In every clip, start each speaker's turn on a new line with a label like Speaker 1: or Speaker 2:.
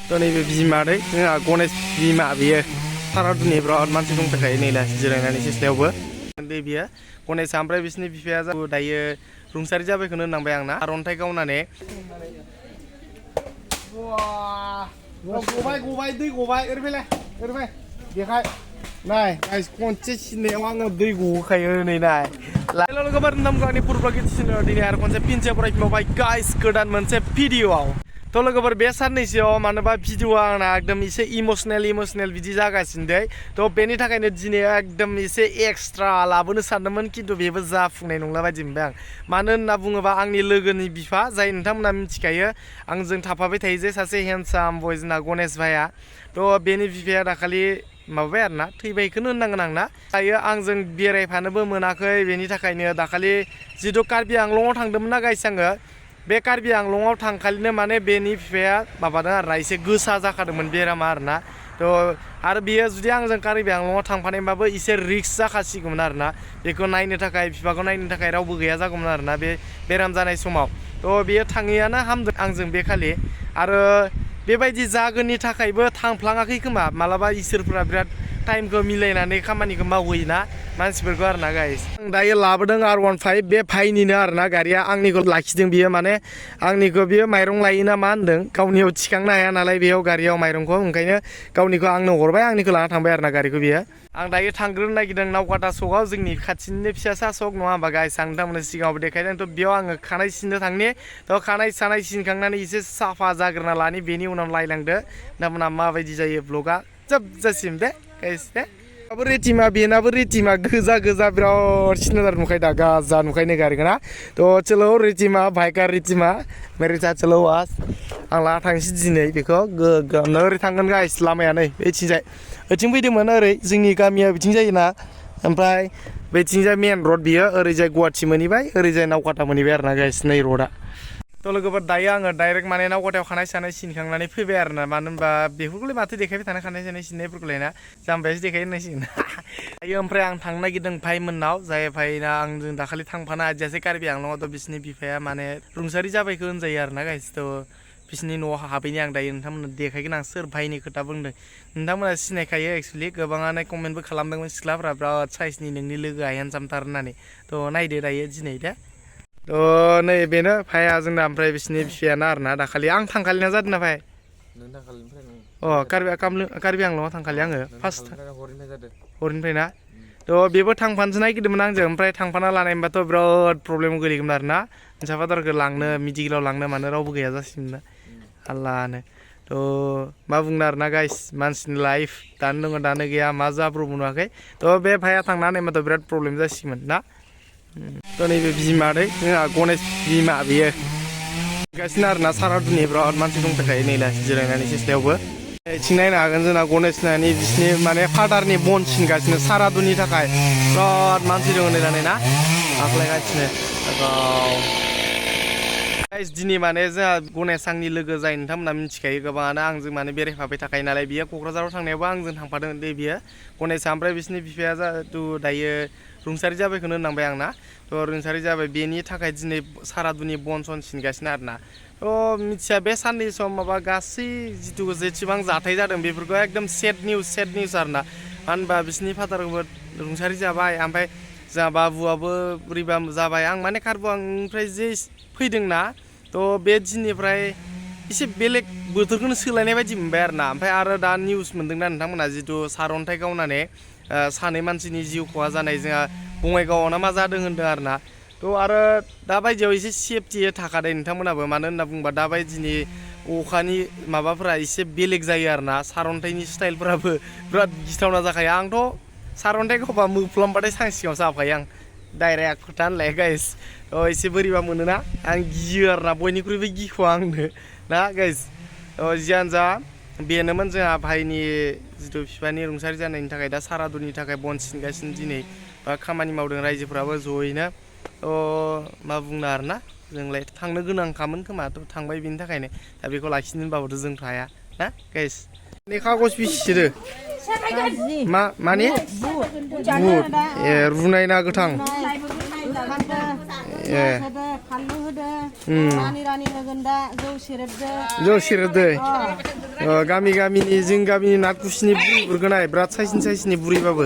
Speaker 1: तो नैबे बिमादै जोंहा गणेश बिमा बियो सारादुनि बिराद मानसि दंथारखायो नै दा जिरायनानै सिथ्लायावबो उन्दै बियो गणेशआ ओमफ्राय बिसिनि बिफाया दायो रुंसारि जाबायखौनो होननांबाय आंना सारन्थाइ गावनानै गबाय दै गबाय ओरैबाय देखाय नाय गाइस खनसे सिननायाव आङो दै गहोखायो नै नाय लोगोफोर नामगानि पुरबा गिदिसिनो दिनै आरो खनसे फिनसे फरायफिनबावबाय गाइस गोदान मोनसे भिडिअआव तो लोगोफोर बे साननैसोआव मानोबा भिडिअआ आंना एकदम एसे इमोसनेल बिदि जागासिनो दै तो बेनि थाखायनो दिनै एकदम एसे एक्सट्रा लाबोनो सानदोंमोन खिन्थु बेबो जाफुंनाय नंला बायदि मोनबाय आं मानो होनना बुङोबा आंनि लोगोनि बिफा जाय नोंथांमोना मिथिखायो आंजों थाफाबाय थायो जे सासे हेन्डसाम बय जोंना गणेश भाइया तो बेनि बिफाया दाखालि माबाबाय आरोना थैबायखौनो होननांगोन आंना दायो आंजों बेरायफानोबो मोनाखै बेनि थाखायनो दाखालि जिथु कार्बि आंलंआव थांदोंमोन ना गाइस आङो बे कार्बि आंलंआव थांखालिनो माने बेनि बिफाया माबादों आरोना एसे गोसा जाखादोंमोन बेरामा आरोना तो आरो बियो जुदि आंजों कार्बि आंलंआव थांफानायबाबो एसे रिक्स जाखासिगौमोन आरोना बेखौ नायनो थाखाय बिफाखौ नायनो थाखाय रावबो गैया जागौमोन आरोना बे बेराम जानाय समाव तो बेयो थाङैयानो हामदों आंजों बे खालि आरो बेबायदि जागोननि थाखायबो थांफ्लाङाखै खोमा मालाबा इसोरफोरा बिराद टाइमखौ मिलायनानै खामानिखौ मावहैयोना मानसिफोरखौ आरोना गाइस आं दायो लाबोदों R15 बे भाइनिनो आरोना गारिया आंनिखौ लाखिदों बियो माने आंनिखौ बियो माइरं लायो ना मा होनदों गावनियाव थिखांनो हाया नालाय बेयाव गारियाव माइरंखौ ओंखायनो गावनिखौ आंनो हरबाय आंनिखौ लाना थांबाय आरोना गारिखौ बियो आं दायो थांग्रोनो नागिरदों नावकाटा सकआव जोंनि खाथिनिनो फिसासा सक नङा होमबा गाइस आं नोंथांमोननो सिगाङावबो देखायदों थ' बेयाव आङो खानाय सिननो थांनि थ' खानाय सानाय सिनखांनानै एसे साफा जाग्रोना लानि बेनि उनाव लायलांदो नोंथांमोना माबायदि जायो ब्लगा जोबजासिम दे गाइस दे रेटिमा बेनाबो रेटिमा गोजा बिराद सिनार नुखायो दा गाजा नुखायो गारिखौ ना थ' चलो रेटिमा भाइका रेटिमा मेरे साथ चलो आज आं लाना थांसै दिनै बेखौ गोग्गामनो ओरै थांगोन गाइस लामाया नै बेथिंजाय ओइथिं फैदोंमोन ओरै जोंनि गामिया बिथिं जायोना ओमफ्राय बेथिंजाय मेन रड बियो ओरैजाय गुवाहाटि मोनहैबाय ओरैजाय नावकाटा मोनहैबाय आरोना गाइस नै रडआ तो लोगोफोर दायो आङो डाइरेक्ट माने नावकाटायाव खानाय सानाय सिनखांनानै फैबाय आरोना मानो होनबा बेफोरखौलाय माथो देखायबाय थानो खानाय सानाय सिननायफोरखौलाय ना जाम्बायासो देखायो होननांसिगोन दायो ओमफ्राय आं थांनो नागिरदों भाइमोननाव जाय भाइना आंजों दाखालि थांफानो हादियासै कार्बि आंलंआवथ' बिसिनि बिफाया माने रुंसारि जाबायखौ होनजायो आरोना गाइस थ' बिसिनि न'आव हाबैनि आं दायो नोंथांमोननो देखायगोन आं सोर भाइनि खोथा बुंदों नोंथांमोना सिनायखायो एक्सुवेलि गोबाङानो कमेन्टबो खालामदोंमोन सिख्लाफ्रा बिराद साइसनि नोंनि लोगोआ हेन्डसामथार होननानै थ' नायदो दायो दिनै दे थ' नै बेनो भाइया जोंना ओमफ्राय बिसिनि बिफायाना आरोना दाखालि आं थांखालिना जादों ना भाइ कार्बि आंलंआव थांखालि आङो फार्स्ट हरनिफ्राय ना थ' बेबो थांफानोसो नागिरदोंमोन आंजों ओमफ्राय थांफाना लानायमोनबाथ' बिराद प्रब्लेम गोलैगौमोन आरोना फैसा फादारखौ लांनो मेडिकेलाव लांनो मानो रावबो गैया जासिगोन ना हाल्लानो थ' मा बुंनो आरोना गाइस मानसिनि लाइफ दानो दङ दानो गैया मा जाब्रबो नुवाखै थ' बे भाइया थांना होनायबाथ' बिराद प्रब्लेम जासिगोन ना थ' नैबे बिमादै जोंहा गणेश बिमा बियो गासिनो आरोना सारादुनि बिराद मानसि दंथारखायो नै दा जिरायनानै सिथ्लायावबो थिं नायनो हागोन जोंना गणेश नानि बिसिनि माने फादारनि बन सिनगासिनो सारादुनि थाखाय बिराद मानसि दङ नै दा ना आख्लायगासिनो गाइस दिनै माने जोंहा गणेश आंनि लोगो जाय नोंथांमोना मिथिखायो गोबाङानो आंजों माने बेरायफाबाय थाखायो नालाय बियो क'क्राझाराव थांनायावबो आंजों थांफादों दे बियो गणेशआ ओमफ्राय बिसिनि बिफाया जिथु दायो रुंसारि जाबायखौनो होननांबाय आंना थ' रुंसारि जाबाय बेनि थाखाय दिनै सारादुनि बन सन सिनगासिनो आरोना थ' मिथिया बे साननै सम माबा गासै जिथु जेसेबां जाथाय जादों बेफोरखौ एकदम सेड निउस आरोना मानो होनबा बिसिनि फादारबो रुंसारि जाबाय ओमफ्राय जोंहा बाबुआबो बोरैबा जाबाय आं माने कार्बिआंलंनिफ्राय जे फैदोंना थ' बे दिननिफ्राय एसे बेलेग बोथोरखौनो सोलायनाय बायदि मोनबाय आरोना ओमफ्राय आरो दा निउस मोनदोंना नोंथांमोना जिथु सारन्थाइ गावनानै सानै मानसिनि जिउ खहा जानाय जोंहा बङाइगावआव ना मा जादों होनदों आरोना थ' आरो दा बायदियाव एसे सेफटि थाखादों नोंथांमोनाबो मानो होनना बुङोबा दा बायदिनि अखानि माबाफोरा एसे बेलेग जायो आरोना सारन्थाइनि स्टाइलफोराबो बिराद गिथावना जाखायो आंथ' सारन्थाइ गावबा मोफ्लामबाथाय सांसिङावसो हाबखायो आं डाइरेक्ट खोथा होनलाय गाइस एसे बोरैबा मोनोना आं गियो आरोना बयनिख्रुइबो गिख'आ आंनो ना गाइस जियानो जा बेनोमोन जोंहा भाइनि जिथु बिफानि रुंसारि जानायनि थाखाय दा सारादुनि थाखाय बन सिनगासिनो दिनै बा खामानि मावदों रायजोफ्राबो जयैनो मा बुंनो आरोना जोंलाय थांनो गोनांखामोन खोमा थ' थांबाय बेनि थाखायनो दा बेखौ लाखिनो होनबाबोथ' जोंथ' हाया ना गाइस खागज बिसिदो माने बुट रुनाय ना गोथां जौ सेरेबदो गामि गामिनि जों गामिनि नाथकुसिनि बुरिफोरखौ नाय बिराद साइसनि बुरिबाबो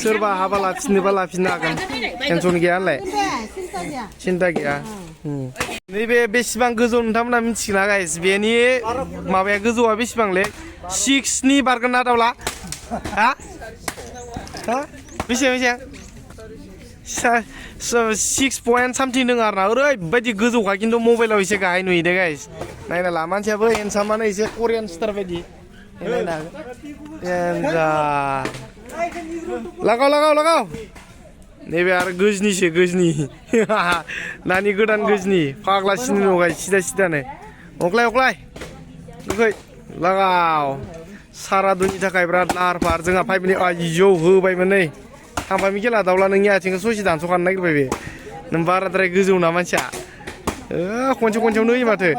Speaker 1: सोरबा हाबा लाफिनोबा लाफिननो हागोन टेनसन गैया होनलाय सिन्था गैया नैबे बेसेबां गोजौ नोंथांमोना मिथिगोना गाइस बेनि माबाया गोजौआ बेसेबांलै 6 नि बारगोन ना दावला हा बेसेबां 6 पॉइंट सामथिं दङ आरोना ओरैबायदि गोजौखा खिन्थु मबाइलाव एसे गाहाय नुयो दे गाइस नायना ला मानसियाबो हेन्डसामानो एसे करियान स्टार बायदि नायनो हागोन लागाव नैबे आरो गोजनि नानि गोदान गोजनि फाग्लासिनो नगाय सिदानो अख्लाय दुखै लागाव सारादुनि थाखाय बिराद लाहार फाहार जोंहा 5 मिनिट आयौ होबायमोन नै थांबाय खेला दावला नोंनि आथिंखौ ससे दानस'खानो नागिरबाय बे नों बाराद्राय गोजौ ना मानसिया खनसेयावनो होयो माथो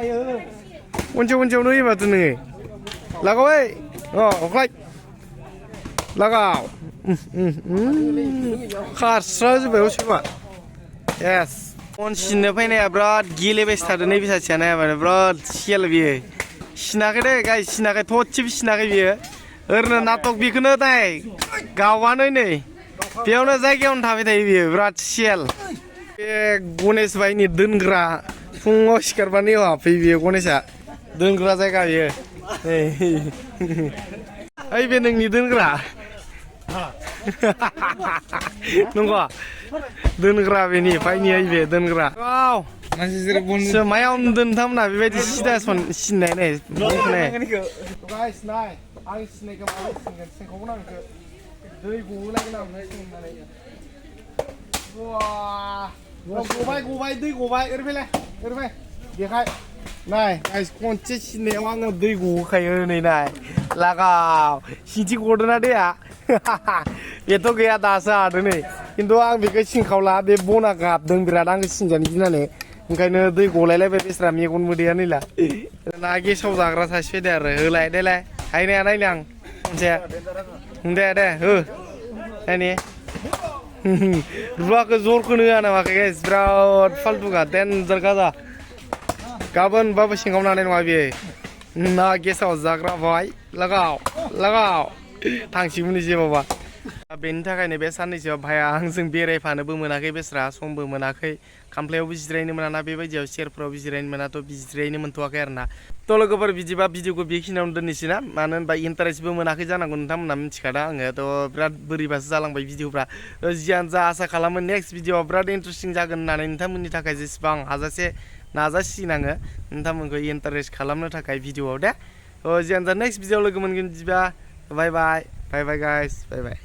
Speaker 1: खनसेयावनो होयो माथो नोङो लागाव ओइ अख्लाय लागाव खारस्राजोब्बाय असेमा येस फन सिननो फैनाया बिराद गेलेबायसो थादों नैबे सासेया नायाबानो बिराद सियाल बियो सिनाखै दे गाय सिनाखै थदसेबो सिनाखै बियो ओरैनो नाटक बेखौनो दाय गावानो नै बेयावनो जायगायावनो थाबाय थायो बियो बिराद सियाल बे गणेश भाइनि दोनग्रा फुङाव सिखारबानो हाबफैयो बियो गणेशआ दोनग्रा जायगा बियो ओइ बे नोंनि दोनग्रा नंगौ दोनग्रा बेनि भाइनि ओइ बे दोनग्रा मायावनो दोनथामना बेबायदि सिदा सिननाय नाय गाइस नाय आं सिनायखौ माबोरै सिनगोन सिनखावगोन आं बेखौ दै गहोलायगोन आं सिननानै गबाय दै गबाय ओरैबाय देखाय नाय गाइस खनसे सिननायाव आङो दै गहोखायो नै नाय लागाव सिंथि गदोना दैया बेथ' गैया दासो हादों नै खिन्थु आं बेखौ सिनखावला बे बना गाबदों बिराद आंखौ सिनजानो गिनानै ओंखायनो दै गलायलायबाय बेस्रा मेगन मोदैया नैला ना गेसाव जाग्रा सासे फैदो आरो होलाय देलाय हायनाया नायनो आं खनसे दे हो नायनि रुवाखौ जरखौनो होआ नामाखै गाइस बिराद फाल्थुखा देनजार गाजा गाबोन बाबो सिंखावनो हानाय नङा बेयो ना गेसाव जाग्रा भाइ लागाव थांसिगौमोन जेबाबा बेनि थाखायनो बे साननैसोआव भाइया आंजों बेरायफानोबो मोनाखै बेस्रा समबो मोनाखै खामफ्लायावबो जिरायनो मोना ना बेबायदियाव चेयारफोरावबो जिरायनो मोना थ' जिरायनो मोनथ'वाखै आरो ना थ' लोगोफोर बिदिबा भिडिअखौ बेखिनियावनो दोननोसै ना मानो होनबा इन्टारेस्टबो मोनाखै जानांगौ नोंथांमोना मिथिखादा आङो थ' बिराद बोरैबासो जालांबाय भिडिअफ्रा जियानो जा आसा खालामो नेक्स्ट भिडिअआव बिराद इन्टारेस्टिं जागोन होननानै नोंथांमोननि थाखाय जेसेबां हाजासे नाजासिगोन आङो नोंथांमोनखौ इन्टारेस्ट खालामनो थाखाय भिडिअआव दे थ' जियानो जा नेक्स्ट भिडिअआव लोगो मोनगोन बिदिबा बाय गाइस बाय